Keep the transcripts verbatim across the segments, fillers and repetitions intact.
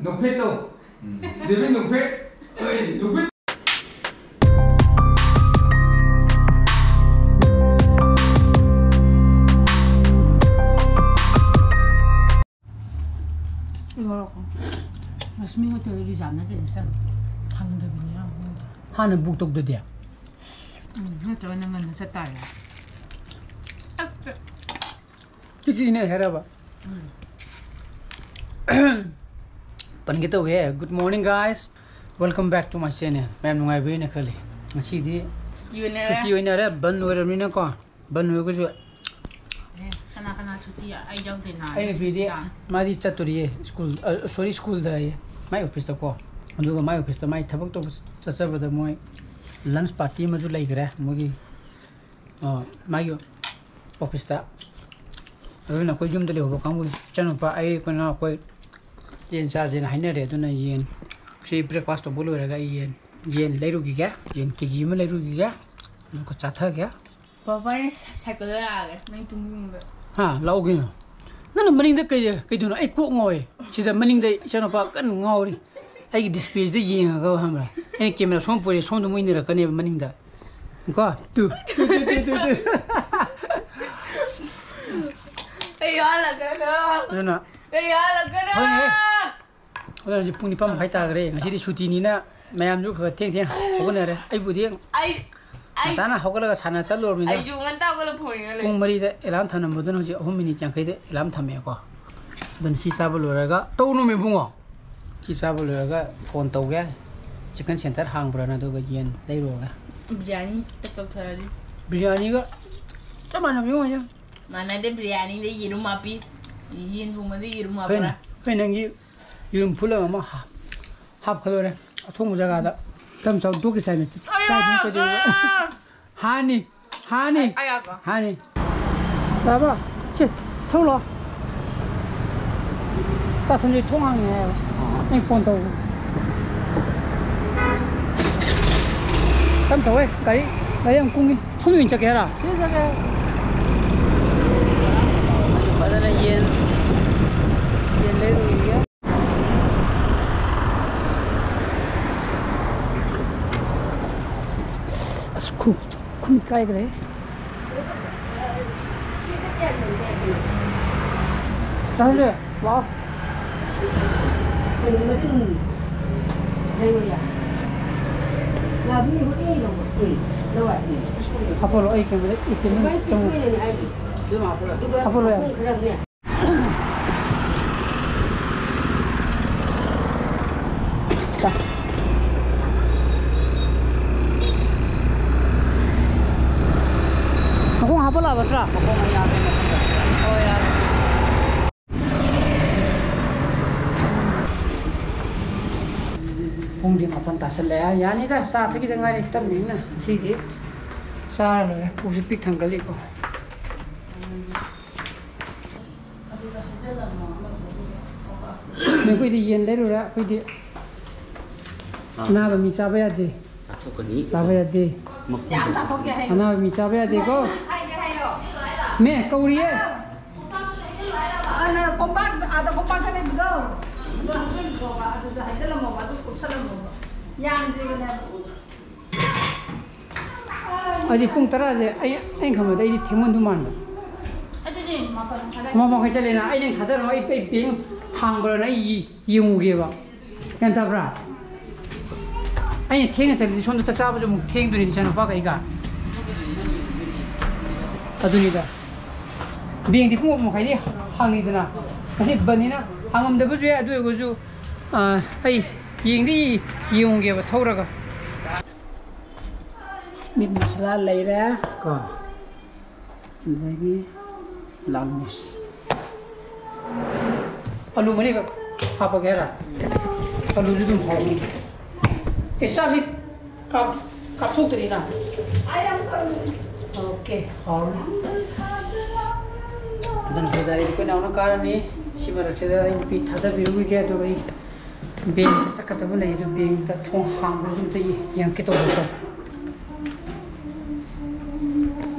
ꯅꯣꯛꯐꯦꯠ ꯇꯧ꯫ ꯗꯦꯕꯤꯠ ꯅꯣꯛꯐꯦꯠ꯫ ꯑꯩ ꯅꯣꯛꯐꯦꯠ꯫ ꯂꯧꯔꯛꯑꯣ꯫ ꯂꯛꯁꯃꯤ ꯍꯣꯇꯦꯜꯗ ꯔꯤꯖꯥꯕ ꯅꯠꯇ꯭ꯔꯗꯤ ꯆꯪ ꯐꯪꯗꯕꯅꯤ ꯌꯥꯝ ꯃꯣꯏꯗꯣ꯫ ꯍꯥꯟꯅ ꯕꯨꯛ ꯇꯧꯗꯗꯤ? ꯎꯝ, ꯅꯠꯇ꯭ꯔꯒꯅ ꯉꯟꯅ ꯆꯠꯇꯥꯔꯦ꯫ ꯇꯛ ꯆꯠ꯫ ꯁꯤꯁꯤꯅꯦ ꯍꯥꯏꯔꯕ? ꯎꯝ꯫ ꯄꯟꯒꯦ ꯇꯧꯋꯦ꯫ Good morning, guys. Welcome back to my channel. ꯃꯌꯥꯝ ꯅꯨꯡꯉꯥꯏꯕꯤꯔꯤꯅ ꯈꯜꯂꯤ꯫ ꯉꯁꯤꯗꯤ ꯌꯨꯅꯔꯦ꯫ ꯁꯨꯇꯤ ꯑꯣꯏꯅꯔꯦ, ꯕꯟ ꯑꯣꯏꯔꯕꯅꯤꯅꯀꯣ꯫ ꯕꯟ ꯑꯣꯏꯔꯒꯁꯨ ꯑꯦ, ꯀꯅꯥ ꯀꯅꯥ ꯁꯨꯇꯤ? ꯑꯩ ꯌꯥꯎꯗꯦ ꯅꯥꯏ꯫ ꯑꯩ ꯅꯨꯄꯤꯗꯤ ꯌꯥ꯫ ꯃꯥꯗꯤ ꯆꯠꯇꯣꯔꯤꯌꯦ ꯁ꯭ꯀꯨꯜ, ꯑ, ꯁꯣꯔꯤ, ꯁ꯭ꯀꯨꯜꯗ ꯍꯥꯏꯌꯦ, ꯃꯥꯏ ꯑꯣꯐꯤꯁꯇꯀꯣ꯫ ꯑꯗꯨꯒ ꯃꯥꯏ ꯑꯣꯐꯤꯁꯇ ꯃꯥꯏ ꯊꯕꯛ ꯇꯧꯕ ꯆꯠꯆꯕꯗ ꯃꯣꯏ ꯂꯟꯁ ꯄꯥꯔꯇꯤ ꯑꯃꯁꯨ ꯂꯩꯈ꯭ꯔꯦ ꯃꯣꯏꯒꯤ, ꯑ, ꯃꯥꯒꯤ ꯑꯣꯐꯤꯁꯇ꯫ ꯑꯗꯨꯅ ꯑꯩꯈꯣꯏ ꯌꯨꯝꯗ ꯂꯩꯍꯧꯕ ꯀꯥꯡꯕꯨ, ꯏꯆꯥꯅꯨꯄꯥ, ꯑꯩ, ꯑꯩꯈꯣꯏ ꯏꯅꯥꯎ, ꯑꯩꯈꯣꯏ ꯌꯦꯟ ꯆꯥꯁꯦꯅ ꯍꯥꯏꯅꯔꯦ꯫ ꯑꯗꯨꯅ ꯌꯦꯟ, ꯁꯤ ꯕ꯭ꯔꯦꯛꯐꯥꯁ ꯇꯧꯕ ꯂꯣꯏꯔꯒ ꯑꯩ ꯌꯦꯟ, ꯌꯦꯟ ꯂꯩꯔꯨꯈꯤꯒꯦ, ꯌꯦꯟ ꯀꯦ ꯖꯤ ꯑꯃ ꯂꯩꯔꯨꯈꯤꯒꯦ, ꯑꯗꯨꯒ ꯆꯥꯊꯒꯦ꯫ ꯕꯕꯥ, ꯑꯩꯅ ꯁꯥꯏ-, ꯁꯥꯏꯀꯜꯗ ꯂꯥꯛꯑꯒꯦ, ꯅꯪ ꯇꯨꯝꯅꯤꯡꯕ꯫ ꯍꯥ, ꯂꯥꯛꯑꯣ ꯀꯩꯅꯣ꯫ ꯅꯪꯅ ꯃꯅꯤꯡꯗ ꯀꯩ, ꯀꯩꯗꯧꯅꯣ? ꯑꯩ ꯀꯣꯛ ꯉꯥꯎꯋꯦ꯫ ꯁꯤꯗ ꯃꯅꯤꯡꯗ ꯏꯆꯥꯅꯨꯄꯥ ꯀꯟꯅ ꯉꯥꯎꯔꯤ꯫ ꯑꯩꯒꯤ ꯗꯤꯁꯄ꯭ꯂꯦꯁꯤꯗ ꯌꯦꯡꯉꯒ, ꯈꯪꯕ꯭ꯔꯥ? ꯑꯩꯅ ꯀꯦꯃꯦꯔꯥ ꯁꯣꯝ ꯄꯨꯔꯦ, ꯁꯣꯝꯗ ꯃꯣꯏ ꯏꯟꯅꯔꯛꯀꯅꯦꯕ ꯃꯅꯤꯡꯗ꯫ ꯀꯣ? ꯇꯨ, ꯇꯨ, ꯇꯨ꯫ ꯑꯩ ꯌꯥꯜꯂꯛꯀꯅꯣ꯫ ꯑꯗꯨꯅ ꯑꯩ ꯌꯥꯜꯂꯛꯀꯅꯣ꯫ ꯍꯣꯏꯅꯦ꯫ ꯑꯗꯨꯅ ꯍꯧꯖꯤꯛ ꯄꯨꯡ ꯅꯤꯄꯥꯟ ꯃꯈꯥꯏ ꯇꯥꯈ꯭ꯔꯦ꯫ ꯉꯁꯤꯗꯤ ꯁꯨꯇꯤꯅꯤꯅ ꯃꯌꯥꯝꯁꯨ ꯈꯔ ꯈꯔ ꯊꯦꯡ ꯊꯦꯡ ꯍꯧꯒꯠꯅꯔꯦ꯫ ꯑꯩꯕꯨꯗꯤ ꯑꯩ, ꯑꯩ, ꯉꯟꯇꯥꯅ ꯍꯧꯒꯠꯂꯒ ꯁꯥꯟꯅ ꯆꯠꯂꯨꯔꯕꯅꯤꯅ ꯑꯩꯁꯨ ꯉꯟꯇꯥ ꯍꯧꯒꯠꯂ ꯐꯣꯟ ꯌꯦꯡꯉ ꯂꯩ꯫ ꯄꯨꯡ ꯃꯔꯤꯗ ꯑꯦꯂꯥꯝ ꯊꯝꯂꯝꯕꯗꯨꯅ ꯍꯧꯖꯤꯛ ꯑꯍꯨꯝ ꯃꯤꯅꯤꯠ ꯌꯥꯡꯈꯩꯗ ꯑꯦꯂꯥꯝ ꯊꯝꯃꯦꯀꯣ꯫ ꯑꯗꯨꯅ ꯁꯤ ꯆꯥꯕ ꯂꯣꯏꯔꯒ ꯇꯧꯅꯨꯃꯦ ꯏꯕꯨꯡꯉꯣ꯫ ꯁꯤ ꯆꯥꯕ ꯂꯣꯏꯔꯒ ꯐꯣꯟ ꯇꯧꯒꯦ꯫ ꯆꯤꯛꯀꯟ ꯁꯦꯟꯇꯔ ꯍꯥꯡꯕ꯭ꯔꯥꯅ, ꯑꯗꯨꯒ ꯌꯦꯟ ꯂꯩꯔꯨꯔꯒ꯫ ꯕꯤꯔꯌꯥꯅꯤ ꯇꯛ ꯇꯧꯊꯔꯗꯤ꯫ ꯕꯤꯔꯌꯥꯅꯤꯒ ꯆꯞ ꯃꯥꯟꯅꯕ ꯏꯕꯨꯡꯉꯣ꯫ ꯃꯥꯟꯅꯗꯦ, ꯕꯤꯔꯌꯥꯅꯤꯗ ꯌꯦꯔꯨꯝ ꯍꯥꯞꯄꯤ꯫ ꯌꯦꯟ ꯊꯣꯡꯕꯗ ꯌꯦꯔꯨꯝ ꯍꯥꯞꯄ꯭ꯔꯥ? ꯍꯣꯏꯅꯦ, ꯍꯣꯏ, ꯅꯪꯒꯤ ꯌꯦꯔꯨꯝ ꯐꯨꯠꯂꯒ ꯑꯃ ꯍꯥ-, ꯍꯥꯞꯈ꯭ꯔ ꯂꯣꯏꯔꯦ꯫ ꯑꯊꯣꯡꯕ ꯖꯒꯥꯗ ꯇꯞ ꯆꯥꯎ ꯇꯣꯛꯀꯤ ꯁꯥꯏꯅ ꯆ-, ꯑꯌꯥ! ꯆꯥꯏꯗꯨꯅ ꯀꯩꯗꯧꯔꯤꯕ? ꯍꯥꯅꯤ, ꯍꯥꯅꯤ, ꯑꯌꯥ! ꯍꯥꯅꯤ꯫ ꯇꯥꯕ꯭ꯔꯣ? ꯁꯤ, ꯊꯧꯂꯣ꯫ ꯇꯥ ꯁꯟꯖꯣꯏ ꯊꯣꯡ ꯍꯥꯡꯉꯤ ꯍꯥꯏꯕ꯫ ꯑꯩ ꯐꯣꯟ ꯇꯧꯕ꯫ ꯇꯞ ꯇꯧꯋꯦ꯫ ꯒꯥꯔꯤ, ꯒꯥꯔꯤ ꯌꯥꯝ ꯀꯨꯡꯉꯤ꯫ ꯁꯣꯝꯗ ꯑꯣꯏꯅ ꯆꯠꯀꯦ ꯍꯥꯏꯔꯣ? ꯁꯤꯗ ꯆꯠꯀꯦ꯫ ꯐꯖꯅ ꯌꯦꯟ, ꯌꯦꯟ ꯂꯩꯔꯨꯈꯤꯒꯦ꯫ ꯈꯨꯠ ꯀꯥꯏꯈ꯭ꯔꯦ꯫ ꯆꯪꯁꯦ, ꯂꯥꯛꯑꯣ꯫ ꯍꯥꯞꯄꯣꯔꯣ, ꯑꯩ ꯀꯩꯅꯣꯗ, ꯑꯩ ꯀꯩꯅꯣꯗ ꯆꯪꯉꯨ꯫ ꯍꯥꯞꯄꯣꯔꯣ ꯌꯥꯔꯦ꯫ ꯃꯈꯣꯡ ꯍꯥꯞꯄ ꯂꯥꯛꯄ ꯅꯠꯇ꯭ꯔꯥ? ꯃꯈꯣꯡ ꯑꯅꯤ ꯍꯥꯞꯄꯦ, ꯃꯈꯣꯡꯗ꯫ ꯍꯣꯏ, ꯌꯥꯔꯦ꯫ ꯄꯨꯡꯗꯤ ꯃꯥꯄꯟ ꯇꯥꯁꯜꯂꯛꯑꯦ꯫ ꯌꯥꯅꯤꯗ, ꯆꯥ ꯊꯛꯈꯤꯗ ꯉꯥꯏꯔꯤ, ꯇꯞꯅ ꯏꯪꯅ꯫ ꯉꯁꯤꯗꯤ ꯆꯥꯔ ꯂꯣꯏꯔꯦ꯫ ꯄꯨꯛꯁꯨ ꯄꯤꯛ ꯊꯟꯒꯠꯂꯤꯀꯣ꯫ ꯅꯈꯣꯏꯗꯤ ꯌꯦꯟ ꯂꯩꯔꯨꯔꯦ, ꯑꯩꯈꯣꯏꯗꯤ ꯑꯥ꯫ ꯑꯅꯥꯕ ꯃꯤ ꯆꯥꯕ ꯌꯥꯗꯦ꯫ ꯆꯥꯊꯣꯛꯀꯅꯤ꯫ ꯆꯥꯕ ꯌꯥꯗꯦ꯫ ꯃꯈꯣꯡꯗꯣ꯫ ꯌꯥꯝ ꯆꯥꯊꯣꯛꯀꯦ ꯍꯥꯏꯌꯣ꯫ ꯑꯅꯥꯕ ꯃꯤ ꯆꯥꯕ ꯌꯥꯗꯦꯀꯣ꯫ ꯍꯥꯏꯒꯦ ꯍꯥꯏꯌꯣ꯫ ꯃꯦ, ꯀꯧꯔꯤꯌꯦ꯫ ꯑꯗꯨꯅ ꯀꯣꯝꯄꯥꯛ, ꯑꯥꯗ ꯀꯣꯝꯄꯥꯛꯇ ꯂꯩꯕꯗꯣ, ꯑꯗꯨꯗ ꯍꯩꯖꯤꯜꯂꯝꯃꯣꯕ, ꯑꯗꯨꯗ ꯍꯩꯖꯤꯜꯂꯝꯃꯣꯕ, ꯑꯗꯨ ꯀꯨꯞꯁꯜꯂꯝꯃꯣꯕ꯫ ꯌꯥꯝꯗ꯭ꯔꯤꯕꯅꯦ꯫ ꯑꯩꯗꯤ ꯄꯨꯡ ꯇꯔꯥꯁꯦ ꯑꯩ, ꯑꯩꯅ ꯈꯟꯕꯗ ꯑꯩꯗꯤ ꯊꯦꯡꯃꯟꯗꯧ ꯃꯥꯟꯕ꯫ ꯑꯗꯨꯗꯤ ꯃꯥꯄꯟ ꯃꯈꯥꯏ꯫ ꯃꯥꯄꯟ ꯃꯈꯥꯏ ꯆꯠꯂꯦꯅ ꯑꯩ ꯅꯪ ꯊꯥꯗꯔꯝꯃꯣ, ꯑꯩ, ꯑꯩ ꯕꯦꯡ ꯍꯥꯡꯕ꯭ꯔꯥꯅ ꯑꯩ ꯌꯦꯡꯉꯨꯒꯦꯕ꯫ ꯒ꯭ꯌꯥꯟ ꯇꯥꯕ꯭ꯔꯥ? ꯑꯩꯅ ꯊꯦꯡꯅ ꯆꯠꯂꯗꯤ ꯁꯣꯝꯗ ꯆꯥꯛ ꯆꯥꯕꯁꯨ ꯑꯃꯨꯛ ꯊꯦꯡꯗꯣꯏꯅꯤ ꯏꯆꯥꯅꯨꯄꯥꯒ ꯑꯩꯒ꯫ ꯑꯗꯨꯅꯤꯗ꯫ ꯕꯦꯡꯗꯤ ꯄꯨꯡ ꯑꯍꯨꯝ ꯃꯈꯥꯏꯗꯤ ꯍꯥꯡꯉꯤꯗꯅ꯫ ꯉꯁꯤ ꯕꯟꯅꯤꯅ ꯍꯥꯡꯉꯝꯗꯕꯁꯨ ꯌꯥꯏ, ꯑꯗꯨ ꯑꯣꯏꯔꯒꯁꯨ, ꯑꯥ, ꯑꯩ ꯌꯦꯡꯗꯤ ꯌꯦꯡꯉꯨꯒꯦꯕ ꯊꯧꯔꯒ꯫ ꯃꯤꯠ ꯃꯁꯥꯂꯥ ꯂꯩꯔꯦ ꯀꯣ꯫ ꯑꯗꯒꯤ ꯂꯥꯜ ꯃꯤꯔꯆ꯫ ꯑꯂꯨ ꯃꯔꯤꯈꯛ ꯍꯥꯞꯄꯒꯦ ꯍꯥꯏꯔ? ꯑꯂꯨꯁꯨ ꯑꯗꯨꯝ ꯍꯥꯎꯅꯤ꯫ ꯑꯦ, ꯆꯥꯛꯁꯤ ꯀꯥꯞ-, ꯀꯥꯞꯊꯣꯛꯇ꯭ꯔꯤꯅ? ꯑꯣꯀꯦ, ꯍꯥꯎꯔꯅꯤ꯫ ꯑꯗꯨꯅ ꯐꯖꯔꯦ, ꯑꯩꯈꯣꯏ ꯅꯥꯎꯅ ꯀꯥꯔꯅꯤ꯫ ꯁꯤ ꯃꯔꯛꯁꯤꯗ ꯑꯩ ꯅꯨꯄꯤ ꯊꯥꯗꯕꯤꯔꯨꯈꯤꯒꯦ, ꯑꯗꯨꯒ ꯑꯩ ꯕꯦꯡ ꯆꯠꯀꯗꯕ ꯂꯩ, ꯑꯗꯨ ꯕꯦꯡꯗ ꯊꯣꯡ ꯍꯥꯡꯕ꯭ꯔꯁꯨ ꯑꯝꯇ ꯌꯦꯡꯉꯛꯀꯦ ꯇꯧꯕꯀꯣ꯫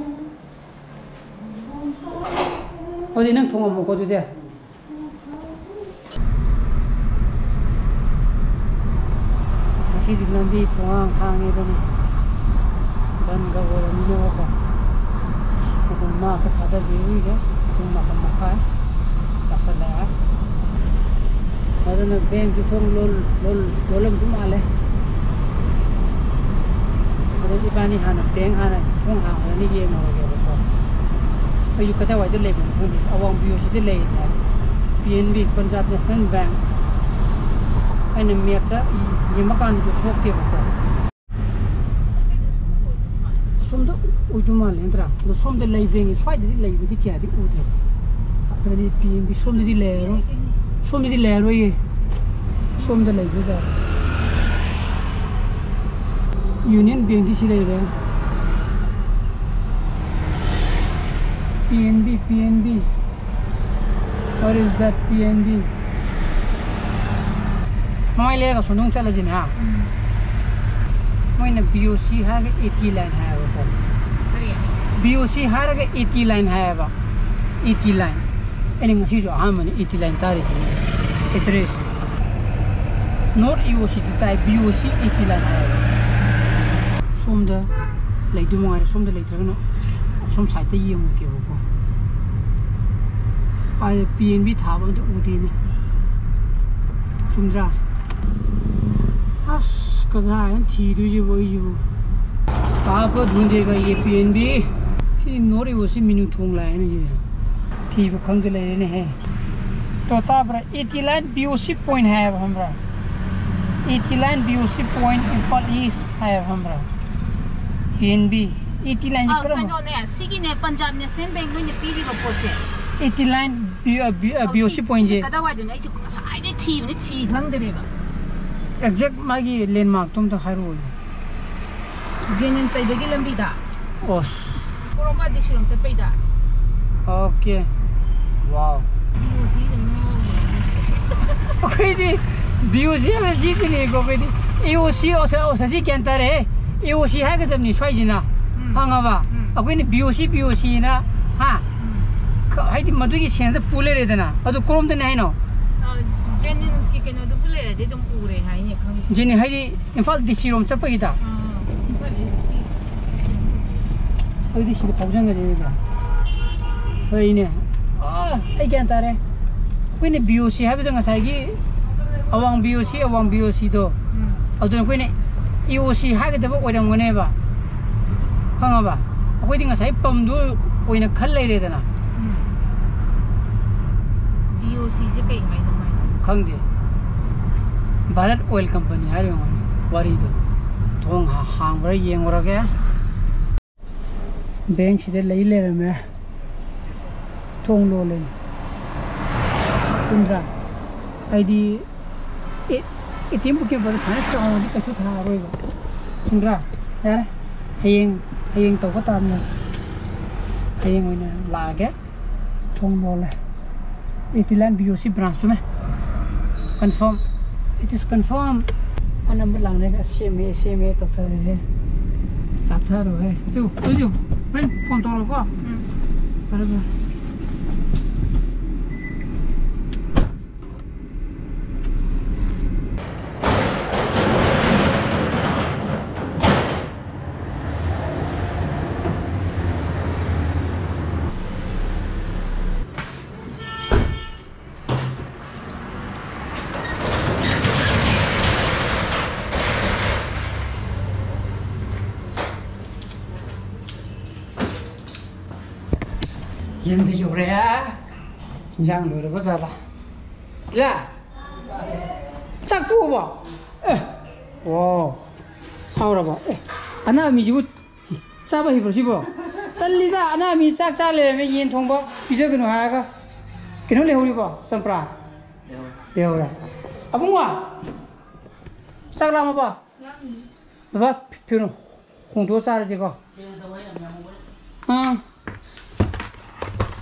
ꯑꯗꯨꯗꯤ ꯅꯪ ꯊꯣꯡꯉꯝꯃꯣꯀꯣ ꯑꯗꯨꯗꯤ꯫ ꯉꯁꯤꯗꯤ ꯂꯝꯕꯤ ꯄꯨꯡꯍꯥꯡ ꯍꯥꯡꯉꯦ ꯑꯗꯨꯅꯤ꯫ ꯕꯟꯒ ꯑꯣꯏꯔꯝꯃꯤꯅꯦꯕꯀꯣ꯫ ꯑꯗꯨꯝ ꯃꯥ ꯑꯝꯇ ꯊꯥꯗꯕꯤꯔꯨꯏꯒꯦ꯫ ꯄꯨꯡ ꯃꯥꯄꯟ ꯃꯈꯥꯏ ꯇꯥꯁꯜꯂꯛꯑꯦ꯫ ꯑꯗꯨꯅ ꯕꯦꯡꯁꯨ ꯊꯣꯡ ꯂꯣꯜ-, ꯂꯣꯜ-, ꯂꯣꯜꯂꯝꯗꯧ ꯃꯥꯜꯂꯦ꯫ ꯑꯗꯨꯝ ꯏꯕꯥꯅꯤ ꯍꯥꯟꯅ ꯕꯦꯡ ꯍꯥꯟꯅ ꯊꯣꯡ ꯍꯥꯡꯕꯗꯅ ꯌꯦꯡꯉꯨꯔꯒꯦꯕꯀꯣ꯫ ꯑꯩꯁꯨ ꯀꯗꯥꯏꯋꯥꯏꯗ ꯂꯩꯕꯅꯣ ꯈꯪꯗꯦ꯫ ꯑꯋꯥꯡ ꯕꯤ ꯑꯣ ꯁꯤꯗ ꯂꯩꯔꯤꯅꯦ꯫ ꯄꯤ N B, Punjab national bank. ꯑꯩꯅ ꯃꯦꯞꯇ ꯌꯦꯡꯕ ꯀꯥꯟꯗꯁꯨ ꯊꯣꯛꯇꯦꯕꯀꯣ꯫ ꯑꯁꯣꯝꯗ ꯑꯣꯏꯗꯧ ꯃꯥꯜꯂꯦ ꯅꯠꯇ꯭ꯔꯥ? ꯑꯗꯣ ꯁꯣꯝꯗ ꯂꯩꯕ꯭ꯔꯥ ꯌꯦꯡꯒꯦ꯫ ꯁ꯭ꯋꯥꯏꯗꯗꯤ ꯂꯩꯕꯗꯤ ꯀꯌꯥꯗꯤ ꯎꯗꯦ꯫ ꯑꯗꯨꯗꯤ ꯄꯤ ꯑꯦꯟ ꯕꯤ ꯁꯣꯝꯗꯗꯤ ꯂꯩꯔꯔꯣꯏ꯫ ꯁꯣꯝꯗꯗꯤ ꯂꯩꯔꯔꯣꯏꯌꯦ꯫ ꯁꯣꯝꯗ ꯂꯩꯕꯖꯥꯠ꯫ ꯌꯨꯅꯤꯌꯟ ꯕꯦꯡꯗꯤ ꯁꯤ ꯂꯩꯔꯦ꯫ ꯄꯤ N B, P N B. What is that P N B? ꯃꯃꯥꯏ ꯂꯩꯔꯒ ꯁꯣꯝꯗ ꯑꯃꯨꯛ ꯆꯠꯂꯁꯤꯅꯦ, ꯍꯥ? ꯃꯣꯏꯅ ꯕꯤ ꯑꯣ ꯁꯤ ꯍꯥꯏꯔꯒ ꯑꯦ ꯇꯤ ꯂꯥꯏꯟ ꯍꯥꯏꯌꯦꯕꯀꯣ꯫ ꯀꯔꯤ? ꯕꯤ ꯑꯣ ꯁꯤ ꯍꯥꯏꯔꯒ ꯑꯦ ꯇꯤ ꯂꯥꯏꯟ ꯍꯥꯏꯌꯦꯕ꯫ A T line. ꯑꯩꯅ ꯉꯁꯤꯁꯨ ꯑꯍꯥꯟꯕꯅꯤ ꯑꯦ ꯇꯤ ꯂꯥꯏꯟ ꯇꯥꯔꯤꯁꯤꯅꯦ꯫ ꯑꯦꯗ꯭ꯔꯦꯁ꯫ ꯅꯣꯠ ꯑꯦ ꯑꯣ ꯁꯤꯗꯤ ꯇꯥꯏ, ꯕꯤ ꯑꯣ ꯁꯤ ꯑꯦ ꯇꯤ ꯂꯥꯏꯟ ꯍꯥꯏꯌꯦꯕ꯫ ꯁꯣꯝꯗ ꯂꯩꯗꯧ ꯃꯉꯥꯏꯔꯦ꯫ ꯁꯣꯝꯗ ꯂꯩꯇ꯭ꯔꯒꯅ ꯑꯁꯣꯝ ꯁꯥꯏꯠꯇ ꯌꯦꯡꯉꯨꯒꯦꯕꯀꯣ꯫ ꯑꯥꯗ ꯄꯤ ꯑꯦꯟ ꯕꯤ ꯊꯥꯕ ꯑꯝꯇ ꯎꯗꯦꯅꯦ꯫ ꯆꯨꯝꯗ꯭ꯔꯥ? ꯑꯁ, ꯀꯗꯥꯏꯗ ꯊꯤꯗꯣꯏꯁꯤꯕꯣ ꯑꯩꯁꯤꯕꯨ? ꯀꯍꯥ ꯄꯔ ꯙꯨꯟꯗꯦꯒꯥ ꯌꯦ ꯄꯤ ꯑꯦꯟ ꯕꯤ? ꯁꯤ ꯅꯣꯠ ꯑꯦ ꯑꯣ ꯁꯤ ꯃꯤꯅꯨ ꯊꯣꯡ ꯂꯥꯛꯑꯦꯅꯦ ꯁꯤꯗꯤ꯫ ꯊꯤꯕ ꯈꯪꯗ ꯂꯩꯔꯦꯅꯦꯍꯦ꯫ ꯇꯣ ꯇꯥꯕ꯭ꯔꯥ? ꯑꯦ ꯇꯤ ꯂꯥꯏꯟ ꯕꯤ ꯑꯣ ꯁꯤ ꯄꯣꯏꯟ ꯍꯥꯏꯌꯦꯕ, ꯈꯪꯕ꯭ꯔꯥ? ꯑꯦ ꯇꯤ ꯂꯥꯏꯟ ꯕꯤ ꯑꯣ ꯁꯤ ꯄꯣꯏꯟ ꯏꯝꯐꯥꯜ ꯏꯁ ꯍꯥꯏꯌꯦꯕ, ꯈꯪꯕ꯭ꯔꯥ? P N B. A T ꯂꯥꯏꯟꯁꯦ ꯑ, ꯀꯔꯝꯕ? ꯀꯩꯅꯣꯅꯦ, ꯁꯤꯒꯤꯅꯦ, ꯄꯟꯖꯥꯕ ꯅꯦꯁꯅꯦꯜ ꯕꯦꯡ ꯅꯣꯏꯅ ꯄꯤꯔꯤꯕ ꯄꯣꯠꯁꯦ꯫ ꯑꯦ ꯇꯤ ꯂꯥꯏꯟ ꯕꯤ-, ꯑ, ꯕꯤ-, ꯑ, ꯑꯧ, ꯕꯤ ꯑꯣ ꯁꯤ ꯁꯤ, ꯄꯣꯏꯟꯁꯦ꯫ ꯁꯤꯁꯦ ꯀꯗꯥꯏꯋꯥꯏꯗꯅꯣ? ꯑꯩꯁꯨ ꯉꯁꯥꯏꯗꯩ ꯊꯤꯕꯅꯤ, ꯊꯤ ꯈꯪꯗꯔꯦꯕ꯫ ꯑꯦꯛꯖꯦꯛ ꯃꯥꯒꯤ ꯂꯦꯟꯃꯥꯔꯛꯇꯣ ꯑꯝꯇ ꯍꯥꯏꯔꯛꯑꯣ꯫ ꯖꯦꯅꯤꯝꯁ ꯂꯩꯕꯒꯤ ꯂꯝꯕꯤꯗ꯫ ꯑꯣꯁ꯫ ꯄꯣꯔꯣꯝꯄꯥꯠ ꯗꯤ ꯁꯤꯔꯣꯝ ꯆꯠꯄꯩꯗ꯫ ꯑꯣꯀꯦ꯫ ꯋꯥꯎ꯫ ꯕꯤ ꯑꯣ ꯁꯤ ꯗ ꯉꯥꯎꯔꯦ꯫ ꯑꯩꯈꯣꯏꯗꯤ ꯕꯤ ꯑꯣ ꯁꯤ ꯍꯥꯏꯕ ꯁꯤꯗꯅꯤꯀꯣ ꯑꯩꯈꯣꯏꯗꯤ꯫ ꯑꯦ ꯑꯣ ꯁꯤ, ꯑꯣ ꯁꯤ, ꯑꯣ ꯁꯤ ꯒ꯭ꯌꯥꯟ ꯇꯥꯔꯦꯍꯦ꯫ ꯑꯦ ꯑꯣ ꯁꯤ ꯍꯥꯏꯒꯗꯕꯅꯤ ꯁ꯭ꯋꯥꯏꯁꯤꯅ꯫ ꯎꯝ꯫ ꯈꯪꯉꯕ? ꯎꯝ꯫ ꯑꯩꯈꯣꯏꯅ ꯕꯤ ꯑꯣ ꯁꯤ, ꯕꯤ ꯑꯣ ꯁꯤ ꯅ, ꯍꯥ? ꯎꯝ꯫ ꯈ-, ꯍꯥꯏꯗꯤ ꯃꯗꯨꯒꯤ ꯁꯦꯟꯁꯇ ꯄꯨ ꯂꯩꯔꯦꯗꯅ꯫ ꯑꯗꯨ ꯀꯔꯣꯝꯗꯅꯦ ꯍꯥꯏꯅꯣ? ꯑ, ꯖꯦꯅꯤꯝꯁꯀꯤ ꯀꯩꯅꯣꯗꯨꯕꯨ ꯂꯩꯔꯗꯤ ꯑꯗꯨꯝ ꯎꯔꯦ ꯍꯥꯏꯅꯦ, ꯈꯪꯗꯦ꯫ ꯖꯦꯅꯤ-, ꯍꯥꯏꯗꯤ ꯏꯝꯐꯥꯜ ꯗꯤ ꯁꯤ ꯔꯣꯝ ꯆꯠꯄꯒꯤꯗ꯫ ꯑꯥ, ꯏꯝꯐꯥꯜ ꯏꯁꯀꯤ꯫ ꯑꯗꯨꯗꯤ ꯁꯤꯗ ꯐꯥꯎꯖꯟꯒꯗꯣꯏꯅꯤꯗ꯫ ꯍꯣꯏꯅꯦ꯫ ꯑꯥ, ꯑꯩ ꯒ꯭ꯌꯥꯟ ꯇꯥꯔꯦ꯫ ꯑꯩꯈꯣꯏꯅ ꯕꯤ ꯑꯣ ꯁꯤ ꯍꯥꯏꯕꯗꯣ ꯉꯁꯥꯏꯒꯤ ꯑꯋꯥꯡ ꯕꯤ ꯑꯣ ꯁꯤ, ꯑꯋꯥꯡ ꯕꯤ ꯑꯣ ꯁꯤꯗꯣ, ꯎꯝ꯫ ꯑꯗꯨꯅ ꯑꯩꯈꯣꯏꯅ ꯏ ꯑꯣ ꯁꯤ ꯍꯥꯏꯒꯗꯕ ꯑꯣꯏꯔꯝꯒꯅꯦꯕ꯫ ꯈꯪꯉꯕ? ꯑꯩꯈꯣꯏꯗꯤ ꯉꯁꯥꯏ ꯄꯝꯗꯨ ꯑꯣꯏꯅ ꯈꯜ ꯂꯩꯔꯦꯗꯅ꯫ ꯎꯝ꯫ ꯗꯤ ꯑꯣ ꯁꯤꯁꯦ ꯀꯩ ꯍꯥꯏꯅꯣ ꯃꯥꯏꯗꯣ? ꯈꯪꯗꯦ꯫ ꯚꯥꯔꯠ ꯑꯣꯏꯜ ꯀꯝꯄꯅꯤ ꯍꯥꯏꯔꯤꯕ ꯋꯥꯔꯤꯗꯣ꯫ ꯊꯣꯡ ꯍꯥ-, ꯍꯥꯡꯕ꯭ꯔꯥ ꯌꯦꯡꯉꯨꯔꯒꯦ꯫ ꯕꯦꯡꯁꯤꯗ ꯂꯩ ꯂꯩꯔꯝꯃꯦ꯫ ꯊꯣꯡ ꯂꯣꯜꯂꯦ꯫ ꯆꯨꯝꯗ꯭ꯔꯥ? ꯍꯥꯏꯗꯤ, ꯑꯦ, ꯑꯦ ꯇꯤ ꯑꯦꯝ ꯕꯨꯛ ꯀꯦꯝꯄꯔꯗ ꯁꯨꯃꯥꯏꯅ ꯆꯥꯎꯅꯗꯤ ꯀꯩꯁꯨ ꯊꯥꯔꯣꯏꯕ꯫ ꯆꯨꯝꯗ꯭ꯔꯥ? ꯌꯥꯔꯦ꯫ ꯍꯌꯦꯡ, ꯍꯌꯦꯡ ꯇꯧꯕ ꯇꯥꯕꯅꯦ꯫ ꯍꯌꯦꯡ ꯑꯣꯏꯅ ꯂꯥꯛꯑꯒꯦ꯫ ꯊꯣꯡ ꯂꯣꯜꯂꯦ꯫ ꯑꯦꯇꯤꯂꯥꯟ ꯕꯤ ꯑꯣ ꯁꯤ ꯕ꯭ꯔꯥꯟꯁ ꯆꯨꯝꯃꯦ꯫ Confirm. It is confirm. ꯑꯅꯝꯕ ꯂꯥꯡꯅꯒ ꯁꯦꯝꯃꯦ, ꯁꯦꯝꯃꯦ ꯇꯧꯊꯔꯦꯍꯦ꯫ ꯆꯥꯊꯔꯣꯍꯦ꯫ ꯇꯨ, ꯇꯨ, ꯇꯨ꯫ ꯍꯣꯔꯦꯟ ꯐꯣꯟ ꯇꯧꯔꯛꯎꯀꯣ꯫ ꯎꯝ꯫ ꯐꯔꯦ, ꯐꯔꯦ꯫ ꯌꯨꯝꯗ ꯌꯧꯔꯦ꯫ ꯏꯟꯖꯥꯡ ꯂꯣꯏꯔꯕ ꯖꯥꯠꯂꯥ? ꯏꯂꯥ! ꯆꯥꯛ ꯇꯣꯛꯑꯕꯣ? ꯑꯦ! ꯋꯥꯎ! ꯍꯥꯎꯔꯕꯣ? ꯑꯦ! ꯑꯅꯥꯃꯤꯁꯤꯕꯨ ꯆꯥꯕ ꯍꯩꯕ꯭ꯔꯣ ꯁꯤꯕꯣ? ꯇꯜꯂꯤꯗ, ꯑꯅꯥꯃꯤ ꯆꯥꯛ ꯆꯥ ꯂꯩꯔꯝꯃꯦ, ꯌꯦꯟ ꯊꯣꯡꯕ ꯄꯤꯖꯒꯅꯨ ꯍꯥꯏꯔꯒ꯫ ꯀꯩꯅꯣ ꯂꯩꯍꯧꯔꯤꯕꯣ, ꯆꯝꯄ꯭ꯔꯥ? ꯂꯩꯍꯧꯔꯦ꯫ ꯑꯕꯨꯡꯉꯣ! ꯆꯥꯛ ꯂꯥꯝꯃꯕꯣ? ꯕꯕꯥ, ꯐꯤꯔꯣꯟ ꯍꯣꯡꯗꯣꯛꯑ ꯆꯥꯔꯁꯤꯀꯣ꯫ ꯑꯥ꯫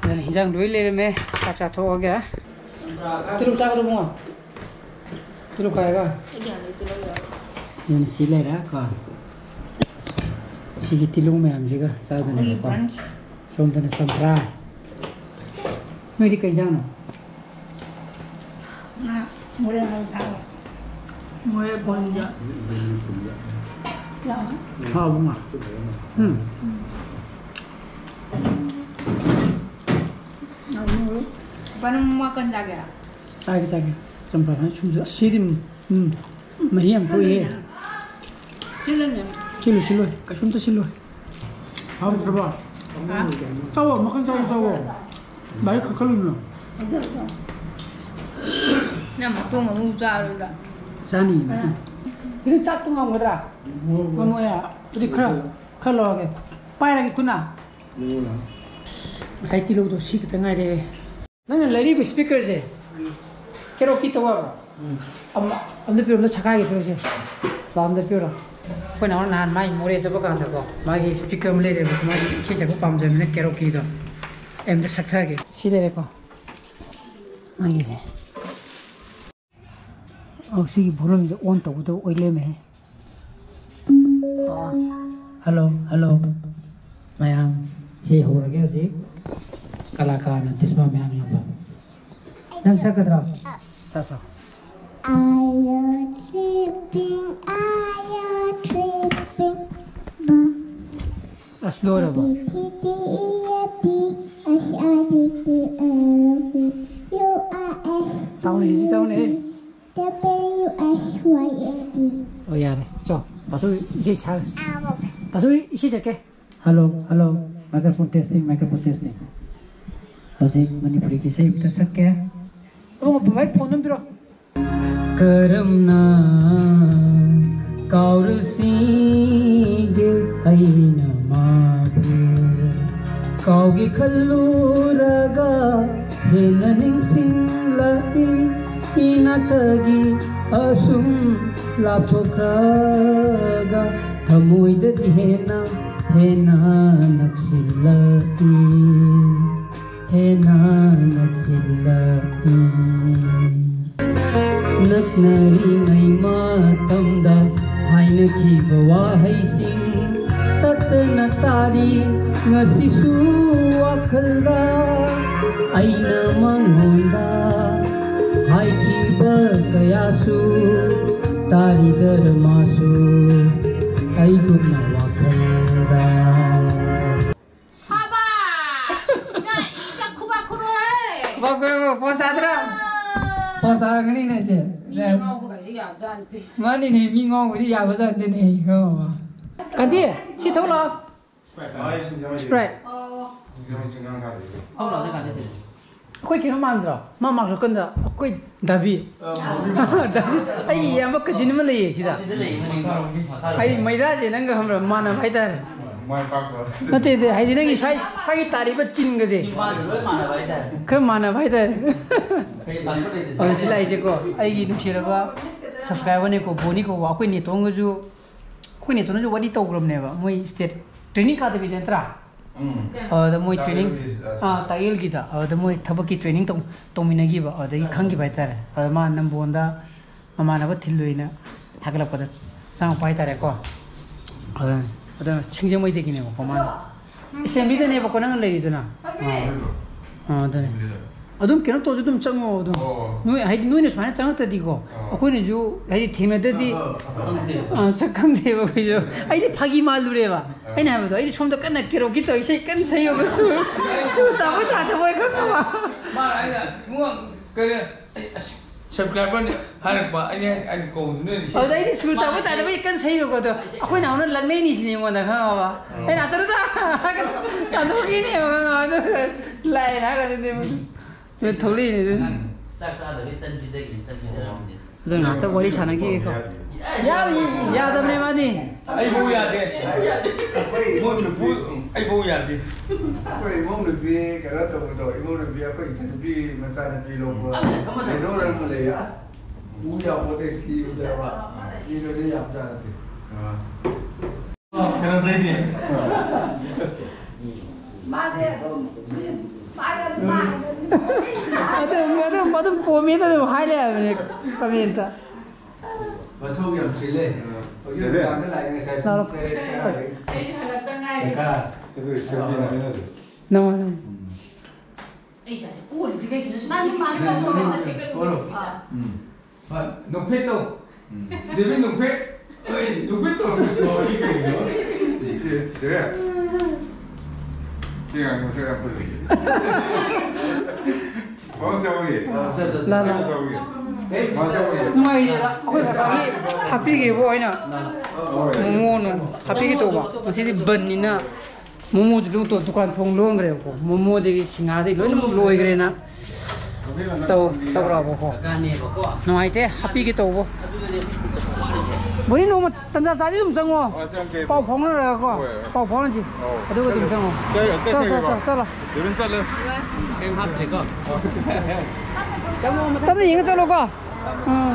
ꯑꯗꯨꯅ ꯍꯤꯟꯖꯥꯡ ꯂꯣꯏ ꯂꯩꯔꯝꯃꯦ꯫ ꯆꯥꯛ ꯆꯥꯊꯣꯛꯑꯒꯦ꯫ ꯇꯤꯜꯍꯧ ꯆꯥꯒꯗ꯭ꯔꯣ, ꯏꯕꯨꯡꯉꯣ? ꯇꯤꯜꯍꯧ ꯀꯥꯏꯒ? ꯑꯗꯨꯅ ꯁꯤ ꯂꯩꯔꯦ ꯀꯣ꯫ ꯁꯤꯒꯤ ꯇꯤꯜꯍꯧ ꯃꯌꯥꯝꯁꯤꯒ ꯆꯥꯗꯣꯏꯅꯦꯕꯀꯣ꯫ ꯑꯩꯈꯣꯏꯒꯤ brunch꯫ ꯁꯣꯝꯗꯅ ꯆꯝꯄ꯭ꯔꯥ꯫ ꯅꯣꯏꯗꯤ ꯀꯩ ꯏꯟꯖꯥꯡꯅꯣ? ꯉꯥ ꯃꯣꯔꯦ ꯉꯥ ꯊꯥꯛꯑꯒ꯫ ꯃꯣꯔꯦ ꯕꯣꯔꯤꯒ꯫ ꯌꯥꯎꯋꯦ꯫ ꯍꯥꯎꯕ ꯉꯥ꯫ ꯎꯝ꯫ ꯃꯅꯨꯡ ꯃꯀꯟ ꯆꯥꯒꯦꯔꯥ? ꯆꯥꯒꯦ, ꯆꯥꯒꯦ꯫ ꯆꯝꯄ꯭ꯔꯥ ꯐꯖꯅ ꯁꯨꯝꯖ-, ꯑꯁ, ꯁꯤꯗꯤ, ꯎꯝ, ꯃꯍꯤ ꯌꯥꯝ ꯊꯣꯛꯏꯍꯦ꯫ ꯁꯤꯜꯂꯅꯦ꯫ ꯁꯤꯜꯂꯨ, ꯁꯤꯜꯂꯨ꯫ ꯀꯩꯁꯨꯝꯇ ꯁꯤꯜꯂꯣꯏ꯫ ꯍꯥꯎꯇ꯭ꯔꯕꯣ? ꯍꯥ? ꯆꯥꯎꯋꯣ, ꯃꯈꯜ ꯆꯥꯎ, ꯆꯥꯎꯋꯣ꯫ ꯂꯥꯏꯔꯤꯛ ꯈꯛ ꯈꯜꯂꯨꯅꯨ꯫ ꯅꯪ ꯃꯇꯣꯡ ꯑꯃꯨꯛ ꯆꯥꯔꯣꯏꯗ꯭ꯔꯥ? ꯆꯥꯅꯤ꯫ ꯑꯥ꯫ ꯑꯗꯨ ꯆꯥꯛꯇꯣ ꯉꯝꯒꯗ꯭ꯔꯥ? ꯉꯝꯃꯣꯏ꯫ ꯉꯝꯃꯣꯏ꯫ ꯑꯗꯨꯗꯤ ꯈꯔ, ꯈꯔ ꯂꯧꯔꯒꯦ꯫ ꯄꯥꯏꯔꯒꯦ ꯈꯨꯠꯅ꯫ ꯉꯁꯥꯏ ꯇꯤꯜꯍꯧꯗꯣ ꯁꯤ ꯈꯛꯇ ꯉꯥꯏꯔꯦ꯫ ꯅꯪꯅ ꯂꯩꯔꯤꯕ speakerꯁꯦ karaoke ꯇꯧ ꯌꯥꯕ꯭ꯔꯣ? ꯎꯝ꯫ ꯑꯃ, ꯑꯝꯇ ꯄꯤꯔꯣ, ꯑꯝꯇ ꯁꯛꯈꯥꯏꯒꯦ ꯄꯤꯔꯣꯁꯦ꯫ ꯂꯥꯎ, ꯑꯝꯇ ꯄꯤꯔꯣ꯫ ꯑꯩꯈꯣꯏ ꯅꯥꯎꯅ ꯅꯍꯥꯟ ꯃꯥꯏ ꯃꯣꯔꯦ ꯆꯠꯄ ꯀꯥꯟꯗꯀꯣ, ꯃꯥꯒꯤ speaker ꯑꯃ ꯂꯩꯔꯦꯕ, ꯃꯥꯒꯤ ꯏꯁꯩ ꯁꯛꯄ ꯄꯥꯝꯖꯕꯅꯤꯅ karaokeꯗꯣ꯫ ꯑꯩ ꯑꯝꯇ ꯁꯛꯊꯒꯦ꯫ ꯁꯤ ꯂꯩꯔꯦꯀꯣ, ꯃꯥꯒꯤꯁꯦ꯫ ꯑꯣ, ꯁꯤꯒꯤ volumeꯁꯦ on ꯇꯧꯒꯗꯕ ꯑꯣꯏ ꯂꯩꯔꯝꯃꯦꯍꯦ꯫ ꯑꯣ, hello, hello, ꯃꯌꯥꯝ꯫ ꯁꯤ ꯍꯧꯔꯒꯦ ꯍꯧꯖꯤꯛ꯫ ꯀꯂꯥꯀꯥꯔꯅ ꯇꯤꯁꯃꯥ ꯃꯌꯥꯝ ꯌꯦꯡꯕ꯫ ꯅꯪ ꯁꯛꯀꯗ꯭ꯔꯣ? ꯁꯛ, ꯁꯛ꯫ I am tripping, I am tripping, ꯑꯁ, ꯂꯣꯏꯔꯕꯣ? ꯇꯥꯎꯅꯦ, ꯁꯤ ꯇꯥꯎꯅꯦ꯫ ꯑꯣ, ꯌꯥꯔꯦ꯫ ꯆꯣ, ꯄꯥꯁꯨ ꯏꯁꯩ ꯁꯛ-, ꯄꯥꯁꯨ ꯏꯁꯩ ꯁꯛꯀꯦ꯫ Hello, hello, microphone testing, microphone testing꯫ ꯍꯧꯖꯤꯛ ꯃꯅꯤꯄꯨꯔꯤꯒꯤ ꯏꯁꯩ ꯑꯝꯇ ꯁꯛꯀꯦ꯫ ꯑꯕꯨꯡꯉꯣ, ꯚꯥꯏ, phone ꯑꯝ ꯄꯤꯔꯣ꯫ ꯀꯔꯝꯅ ꯀꯥꯎꯔꯁꯤꯒꯦ ꯑꯩꯅ ꯃꯥꯕꯨ? ꯀꯥꯎꯒꯦ ꯈꯜꯂꯨꯔꯒ ꯍꯦꯟꯅ ꯅꯤꯡꯁꯤꯡꯂꯛꯏ, ꯏꯅꯥꯛꯇꯒꯤ ꯑꯁꯨꯝ ꯂꯥꯞꯊꯣꯛꯈ꯭ꯔꯒ ꯊꯃꯣꯏꯗꯗꯤ ꯍꯦꯟꯅ, ꯍꯦꯟꯅ ꯅꯛꯁꯤꯜꯂꯛꯏ꯫ ꯍꯦꯟꯅ ꯅꯛꯁꯤꯜꯂꯛꯏ꯫ ꯅꯛꯅꯔꯤꯉꯩ ꯃꯇꯝꯗ ꯍꯥꯏꯅꯈꯤꯕ ꯋꯥꯍꯩꯁꯤꯡ ꯇꯠꯇꯅ ꯇꯥꯔꯤ ꯉꯁꯤꯁꯨ ꯋꯥꯈꯜꯗ꯫ ꯑꯩꯅ ꯃꯉꯣꯟꯗ ꯍꯥꯏꯈꯤꯕ ꯀꯌꯥꯁꯨ ꯇꯥꯔꯤꯗꯔ ꯃꯥꯁꯨ ꯑꯩꯒꯨꯝꯅ ꯋꯥꯈꯜꯗ꯫ ꯁꯥꯕꯥꯁ! ꯅꯪ ꯏꯆꯥ ꯈꯨꯕꯥꯛ ꯈꯨꯔꯣꯍꯦ! ꯈꯨꯕꯥꯛ ꯈꯨꯔꯣ! ꯄꯣꯁ ꯇꯥꯗ꯭ꯔꯥ? ꯄꯣꯁ ꯇꯥꯔꯒꯅꯤꯅꯦ ꯁꯦ꯫ ꯃꯤ ꯉꯥꯎꯕꯒꯁꯦ ꯌꯥꯕꯖꯥꯠ ꯅꯠꯇꯦ꯫ ꯃꯥꯅꯤꯅꯦ, ꯃꯤ ꯉꯥꯎꯕꯁꯦ ꯌꯥꯕꯖꯥꯠ ꯅꯠꯇꯦꯅꯦ, ꯈꯪꯉꯕ? ꯀꯥꯟꯇꯤ, ꯁꯤ ꯊꯣꯛꯂꯛꯑꯣ꯫ ꯁ꯭ꯄ꯭ꯔꯥꯏꯠ꯫ ꯑꯩꯈꯣꯏ ꯀꯩꯅꯣ ꯃꯥꯟꯗ꯭ꯔꯣ? ꯃꯥ ꯃꯥꯛ ꯁꯣꯛꯀꯟꯗ ꯑꯩꯈꯣꯏ ꯗꯥꯕꯤ꯫ ꯑꯩ ꯏꯌꯥꯝꯕ ꯀꯖꯤꯟ ꯑꯃ ꯂꯩꯌꯦ ꯁꯤꯗ꯫ ꯍꯥꯏꯗꯤ ꯃꯩꯗꯥꯁꯦ ꯅꯪꯒ ꯈꯪꯕ꯭ꯔꯥ? ꯃꯥꯟꯅꯕ ꯍꯥꯏꯇꯥꯔꯦ꯫ ꯅꯠꯇꯦ, ꯅꯠꯇꯦ, ꯍꯥꯏꯗꯤ ꯅꯪꯒꯤ ꯁ꯭ꯋꯥꯏ, ꯁ꯭ꯋꯥꯏꯒꯤ ꯇꯥꯔꯤꯕ ꯆꯤꯟꯒꯁꯦ ꯈꯔ ꯃꯥꯟꯅꯕ ꯍꯥꯏꯇꯥꯔꯦ꯫ ꯑꯗꯣ ꯁꯤ ꯂꯥꯛꯏꯁꯦꯀꯣ, ꯑꯩꯒꯤ ꯅꯨꯡꯁꯤꯔꯕ ꯁꯕꯁꯀ꯭ꯔꯥꯏꯕꯔꯅꯦꯀꯣ, ꯕꯣꯅꯤ ꯀꯧꯕ꯫ ꯑꯩꯈꯣꯏ ꯅꯦꯇꯣꯟꯒꯁꯨ, ꯑꯩꯈꯣꯏ ꯅꯦꯇꯣꯟꯅꯁꯨ ꯋꯥꯔꯤ ꯇꯧꯈ꯭ꯔꯕꯅꯦꯕ, ꯃꯣꯏ ꯁ꯭ꯇꯦꯠ ꯇ꯭ꯔꯦꯅꯤꯡ ꯀꯥꯗꯕꯤꯗ ꯅꯠꯇ꯭ꯔꯥ? ꯑꯗꯨꯗ ꯃꯣꯏ ꯇ꯭ꯔꯦꯅꯤꯡ, ꯇꯥꯛꯑꯦꯜꯒꯤ, ꯑꯥ, ꯇꯥꯛꯑꯦꯜꯒꯤꯗ, ꯑꯗꯨꯗ ꯃꯣꯏ ꯊꯕꯛꯀꯤ ꯇ꯭ꯔꯦꯅꯤꯡ ꯇꯧ-, ꯇꯧꯃꯤꯟꯅꯈꯤꯕ, ꯑꯗꯨꯗꯒꯤ ꯈꯪꯈꯤꯕ ꯍꯥꯏꯇꯥꯔꯦ꯫ ꯑꯗ ꯃꯥ ꯅꯝꯕꯣꯟꯗ ꯃꯃꯥꯟꯅꯕ ꯊꯤꯜꯂꯨꯏꯅ ꯍꯥꯏꯒꯠꯂꯛꯄꯗ ꯆꯪꯉꯛꯄ ꯍꯥꯏꯇꯥꯔꯦꯀꯣ꯫ ꯑꯗꯨꯅ, ꯑꯗꯨꯅ ꯁꯤꯡꯖꯃꯩꯗꯒꯤꯅꯦꯕꯀꯣ ꯃꯥꯅ꯫ ꯑꯦꯁꯦꯝꯕ꯭ꯂꯤꯗꯅꯦꯕꯀꯣ ꯅꯪ ꯂꯩꯔꯤꯗꯨꯅ? ꯑꯥ꯫ ꯑꯥ, ꯑꯗꯨꯅꯦ꯫ ꯑꯗꯨꯝ ꯀꯩꯅꯣ ꯇꯧꯔꯁꯨ ꯑꯗꯨꯝ ꯆꯪꯉꯣ ꯑꯗꯨꯝ꯫ ꯑꯣ꯫ ꯅꯣꯏ, ꯍꯥꯏꯗꯤ ꯅꯣꯏꯅ ꯁꯨꯃꯥꯏꯅ ꯆꯪꯉꯛꯇ꯭ꯔꯗꯤꯀꯣ, ꯑꯣ꯫ ꯑꯩꯈꯣꯏꯅꯁꯨ ꯍꯥꯏꯗꯤ ꯊꯦꯡꯅꯗ꯭ꯔꯗꯤ, ꯑꯥ, ꯑꯥ, ꯈꯪꯗꯦ꯫ ꯑꯥ, ꯁꯛ ꯈꯪꯗꯦꯕ ꯑꯩꯈꯣꯏꯁꯨ꯫ ꯑꯥ꯫ ꯑꯩꯗꯤ ꯐꯥꯒꯤ ꯃꯥꯜꯂꯨꯔꯦꯕ꯫ ꯑꯥ꯫ ꯑꯩꯅ ꯍꯥꯏꯕꯗꯣ, ꯑꯩꯗꯤ ꯁꯣꯝꯗ ꯀꯟꯅ ꯀꯦꯔꯣꯀꯤ ꯇꯧꯔꯤ, ꯏꯁꯩ ꯀꯟꯅ ꯁꯛꯏꯕ, ꯁꯨꯔ, ꯁꯨꯔ ꯇꯥꯕꯣꯏ ꯇꯥꯗꯕꯣꯏ ꯈꯪꯗꯕ꯫ ꯃꯥ ꯑꯩꯅ, "ꯏꯕꯨꯡꯉꯣ, ꯀꯔꯤ, ꯑꯩ, ꯑꯁ, ꯁꯕꯁꯀ꯭ꯔꯥꯏꯕꯔꯅꯤ" ꯍꯥꯏꯔꯛꯄ, ꯑꯩꯅ, ꯑꯩꯅ ꯀꯧꯕꯗꯨꯅ ꯅꯤꯁꯤꯡꯉꯦ꯫ ꯑꯗꯨꯗ ꯑꯩꯗꯤ ꯁꯨꯔ ꯇꯥꯕꯣꯏ ꯇꯥꯗꯕꯣꯏ ꯀꯟꯅ ꯁꯛꯏꯕꯀꯣ, ꯑꯗꯣ ꯑꯩꯈꯣꯏ ꯅꯍꯥꯟꯅ ꯂꯛꯅꯩꯅꯤꯁꯤꯅꯦ ꯑꯩꯉꯣꯟꯗ, ꯈꯪꯉꯕ? ꯑꯥ꯫ ꯑꯩꯅ, "ꯑꯆꯔꯨꯗ!" ꯇꯥꯟꯊꯣꯛꯈꯤꯅꯦꯕ, ꯈꯪꯉꯕ? ꯑꯗꯨꯒ ꯂꯥꯏꯅ ꯍꯥꯏꯔꯒ ꯑꯗꯨꯗꯤ ꯁꯤꯗ ꯊꯣꯛꯂꯛꯏꯅꯦ ꯑꯗꯨ꯫ ꯆꯥꯛ ꯆꯥꯗꯕꯤ ꯇꯟ ꯄꯤꯖꯒꯦ, ꯇꯟ ꯄꯤꯖꯔꯝꯒꯦ꯫ ꯑꯗꯣ ꯉꯥꯏꯍꯥꯛꯇꯪ ꯋꯥꯔꯤ ꯁꯥꯟꯅꯈꯤꯒꯦꯀꯣ꯫ ꯌꯥ-, ꯌꯥꯗꯕꯅꯦ ꯃꯥꯗꯤ꯫ ꯑꯩꯐꯧ ꯌꯥꯗꯦ꯫ ꯃꯣꯏ ꯅꯨꯄꯤ, ꯑꯩꯐꯧ ꯌꯥꯗꯦ꯫ ꯑꯩꯈꯣꯏ ꯏꯃꯧ ꯅꯨꯄꯤ ꯀꯩꯅꯣ ꯇꯧꯕꯗꯣ, ꯏꯃꯧ ꯅꯨꯄꯤ ꯑꯩꯈꯣꯏ ꯏꯆꯟ ꯅꯨꯄꯤ ꯃꯆꯥ ꯅꯨꯄꯤ ꯂꯧꯕ ꯀꯩꯅꯣ ꯑꯃ ꯂꯩꯌꯦ꯫ ꯑꯁ, ꯎ ꯌꯥꯄꯣꯠꯇꯦ, ꯀꯤꯕꯗꯕ꯫ ꯃꯤꯗꯨꯗꯤ ꯌꯥꯝ ꯆꯥꯟꯅꯗꯦ꯫ ꯀꯩꯅꯣꯗꯩꯗꯤ꯫ ꯃꯥꯗꯤ ꯑꯗꯨꯝ, ꯃꯥꯗꯤ ꯑꯗꯨꯝ, ꯃꯥꯗꯤ ꯑꯗꯨꯝ꯫ ꯑꯗꯨꯝ, ꯑꯗꯨꯝ, ꯑꯗꯨꯝ ꯄꯣꯝꯃꯦꯅ ꯑꯗꯨꯝ ꯍꯥꯏ ꯂꯩ ꯍꯥꯏꯕꯅꯦ ꯀꯃꯦꯟꯇ꯫ ꯃꯊꯧ ꯌꯥꯝ ꯆꯤꯜꯂꯦ꯫ ꯍꯧꯖꯤꯛ ꯗꯨꯀꯥꯟꯗ ꯂꯥꯛꯑꯦ, ꯉꯁꯥꯏ ꯄꯨꯡ ꯇꯔꯦꯠ ꯇꯔꯥꯗꯒꯤ꯫ ꯑꯩꯁꯨ ꯍꯜꯂꯛꯇ ꯉꯥꯏꯔꯤ꯫ ꯀꯀꯥ꯫ ꯅꯃꯥꯟꯅꯕ꯫ ꯑꯩ ꯏꯆꯥꯁꯦ ꯀꯣꯜꯂꯤꯁꯦ ꯀꯩꯒꯤꯅꯣ? ꯅꯪꯁꯨ ꯃꯥꯁꯨ ꯀꯣꯜꯂꯣ꯫ ꯀꯣꯜꯂꯣ꯫ ꯑꯥ꯫ ꯎꯝ꯫ ꯍꯣꯏ, ꯅꯣꯛꯐꯦꯠꯇꯣ꯫ ꯎꯝ꯫ ꯗꯦꯕꯤꯠ ꯅꯣꯛꯐꯦꯠ꯫ ꯍꯣꯏ, ꯅꯣꯛꯐꯦꯠ ꯇꯧꯔꯒ ꯁꯣꯔꯤ ꯀꯩꯅꯣ? ꯁꯤ, ꯗꯦꯕꯤꯠ꯫ ꯁꯤ ꯑꯉꯥꯡ ꯃꯁꯛ ꯌꯥꯝ ꯐꯖꯩ꯫ ꯂꯥ, ꯂꯥ꯫ ꯅꯨꯡꯉꯥꯏꯔꯤꯗ, ꯑꯩꯈꯣꯏ ꯀꯀꯥꯒꯤ ꯍꯥꯞꯄꯤꯒꯦꯕꯨ ꯑꯩꯅ ꯃꯣꯃꯣ ꯅꯨꯡ ꯍꯥꯞꯄꯤꯒꯦ ꯇꯧꯕ꯫ ꯉꯁꯤꯗꯤ ꯕꯟꯅꯤꯅ ꯃꯣꯃꯣꯁꯨ ꯂꯣꯏ ꯇꯣ-, ꯗꯨꯀꯥꯟ ꯊꯣꯡ ꯂꯣꯟꯈ꯭ꯔꯦꯕꯀꯣ꯫ ꯃꯣꯃꯣꯗꯒꯤ ꯁꯤꯡꯍꯥꯗꯒꯤ ꯂꯣꯏꯅꯃꯛ ꯂꯣꯏꯈ꯭ꯔꯦꯅ ꯇꯧ-, ꯇꯧꯔꯛꯑꯕꯀꯣ꯫ ꯅꯨꯡꯉꯥꯏꯇꯦ, ꯍꯥꯞꯄꯤꯒꯦ ꯇꯧꯕ꯫ ꯕꯣꯔꯤ, ꯅꯣꯡꯃ ꯇꯟꯖꯥ ꯆꯥꯗꯤ ꯑꯗꯨꯝ ꯆꯪꯉꯣ꯫ ꯑ, ꯆꯪꯉꯛꯀꯦ꯫ ꯄꯥꯎ ꯐꯥꯎꯅꯔꯒꯀꯣ꯫ ꯍꯣꯏ, ꯍꯣꯏ꯫ ꯄꯥꯎ ꯐꯥꯎꯅꯁꯤ꯫ ꯑꯧ, ꯑꯗꯨꯒ ꯑꯗꯨꯝ ꯆꯠꯂꯦ꯫ ꯆꯪꯉꯣ꯫ ꯆꯠꯂꯦ, ꯆꯠꯂꯣ, ꯆꯠꯂꯦ, ꯆꯠꯂꯣ, ꯀꯩꯅꯣ꯫ ꯆꯠꯂꯣ꯫ ꯗꯦꯕꯤꯟ ꯆꯠꯂꯦ꯫ ꯇꯞꯅ ꯌꯦꯡꯉ ꯆꯠꯂꯣꯀꯣ꯫ ꯎꯝ꯫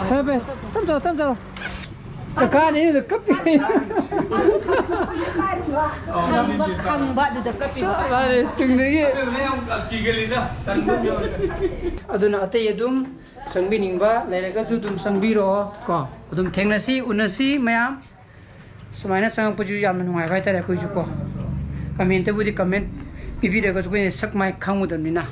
ꯐꯔꯦ, ꯐꯔꯦ꯫ ꯇꯞ ꯆꯠꯂꯣ, ꯇꯞ ꯆꯠꯂꯣ꯫ ꯀꯀꯥꯅꯤꯗꯨꯗ ꯀꯞꯄꯤ꯫ ꯈꯪꯕ, ꯈꯪꯕ ꯑꯗꯨꯗ ꯀꯞꯄꯤꯕ꯫ ꯃꯥꯅꯦ, ꯇꯨꯡꯗꯒꯤ꯫ ꯑꯗꯨꯅ ꯑꯇꯩ ꯑꯗꯨꯝ ꯆꯪꯕꯤꯅꯤꯡꯕ ꯂꯩꯔꯒꯁꯨ ꯑꯗꯨꯝ ꯆꯪꯕꯤꯔꯛꯑꯣ ꯀꯣ꯫ ꯑꯗꯨꯝ ꯊꯦꯡꯅꯁꯤ, ꯎꯅꯁꯤ ꯃꯌꯥꯝ꯫ ꯁꯨꯃꯥꯏꯅ ꯆꯪꯉꯛꯄꯁꯨ ꯌꯥꯝꯅ ꯅꯨꯡꯉꯥꯏꯕ ꯍꯥꯏꯇꯥꯔꯦ ꯑꯩꯈꯣꯏꯁꯨ ꯀꯣ꯫ ꯀꯃꯦꯟꯇꯕꯨꯗꯤ ꯀꯃꯦꯟ ꯄꯤꯕꯤꯔꯒꯁꯨ ꯑꯩꯈꯣꯏꯅ ꯁꯛ ꯃꯥꯏ ꯈꯪꯉꯨꯗꯕꯅꯤꯅ꯫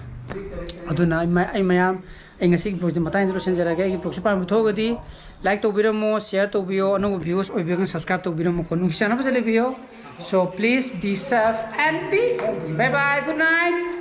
ꯑꯗꯨꯅ ꯑꯩ ꯃ-, ꯑꯩ ꯃꯌꯥꯝ, ꯑꯩ ꯉꯁꯤꯒꯤ ꯕ꯭ꯂꯣꯒꯁꯦ ꯃꯇꯥꯡꯁꯤꯗ ꯂꯣꯏꯁꯤꯟꯖꯔꯒꯦ꯫ ꯑꯩꯒꯤ ꯕ꯭ꯂꯣꯒꯁꯦ ꯄꯥꯝꯕ ꯊꯣꯛꯑꯒꯗꯤ ꯂꯥꯏꯛ ꯇꯧꯕꯤꯔꯝꯃꯣ, ꯁꯤꯌꯔ ꯇꯧꯕꯤꯌꯣ, ꯑꯅꯧꯕ ꯚ꯭ꯌꯨꯋꯔꯁ ꯑꯣꯏꯕꯤꯔꯒꯅ ꯁꯕꯁꯀ꯭ꯔꯥꯏꯕ ꯇꯧꯕꯤꯔꯝꯃꯣꯀꯣ꯫ ꯅꯨꯡꯁꯤ ꯆꯥꯟꯅꯕꯁꯦ ꯂꯩꯕꯤꯌꯣ꯫ So please be safe and be healthy. Bye bye, good night.